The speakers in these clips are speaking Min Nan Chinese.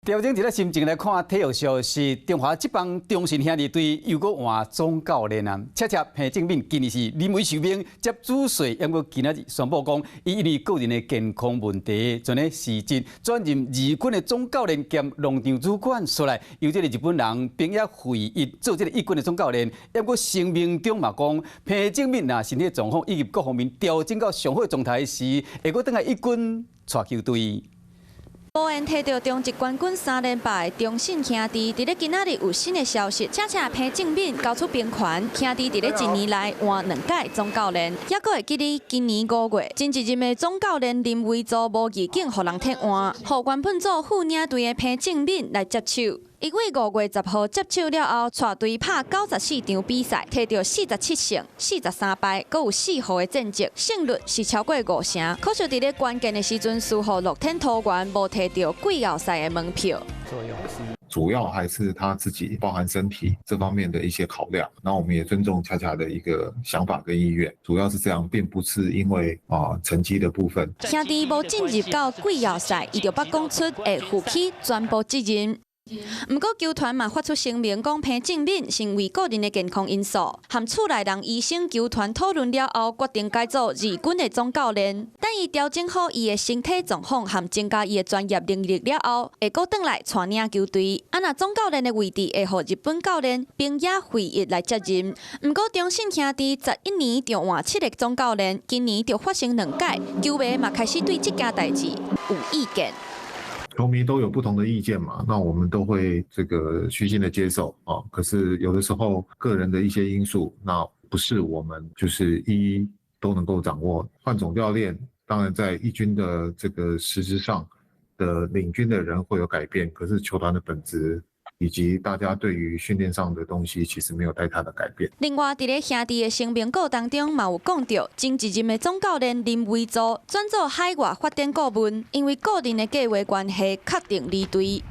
調整一下心情來看體育消息，中華職棒中信兄弟隊又閣換總教練啊！恰恰彭政閔今年是臨危受命接主帥，毋過今仔日宣布講，伊因為個人的健康問題，全咧辭職，轉任二軍的總教練兼農場主管出來，由這个日本人平野惠一做這个一軍的總教練。毋過聲明中嘛講，彭政閔若身體狀況以及各方面調整到上好的狀態時，會閣轉來一軍帶球隊。無緣提著中職冠軍三連敗，中信兄弟佇咧今仔日有新的消息，恰恰彭政閔交出兵權，兄弟佇咧一年內換兩屆總教練，猶閣會記得今年5月，前一任的總教練林威祖無預警予人撤換，予原本做副領隊的彭政閔來接手。伊為5月10號接手了後，帶隊拍94場比賽，提著47勝43敗，閣有4號的戰績，勝率是超過五成。可惜佇咧關鍵的時陣，輸予樂天桃園，無提著季後賽的門票。主要還是他自己，包含身體這方面的一些考量。那我們也尊重恰恰的一個想法跟意願，主要是這樣，並不是因為成績的部分。兄弟無進入到季後賽，伊就捌講出會負起全部責任。毋過球團嘛發出聲明，講彭政閔是為個人的健康因素，和厝內人醫生球團討論了後，決定改做二軍的總教練。等伊調整好伊的身體狀況和增加伊的專業能力了後，會閣轉來帶領球隊。啊，若總教練的位置會予日本教練平野惠一來接任。毋過中信兄弟11年就換七个總教練，今年就發生兩改，球迷嘛開始對這件代誌有意見。球迷都有不同的意見嘛，那我們都會這個虛心的接受啊。可是有的時候個人的一些因素，那不是我們就是一一都能夠掌握。換總教練，當然在一軍的這個實質上的領軍的人會有改變，可是球團的本質以及大家對於訓練上的東西，其實沒有太大的改變。另外，佇咧兄弟的聲明稿當中，嘛有講著，前一任的總教練林威祖轉做海外發展顧問，因為個人的計劃關係，確定離隊。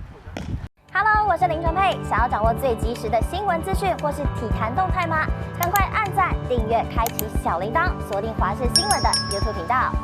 Hello，我是林純佩，想要掌握最及時的新聞資訊或是體壇動態嗎？趕快按讚、訂閱、開啟小鈴鐺，鎖定華視新聞的 YouTube 頻道。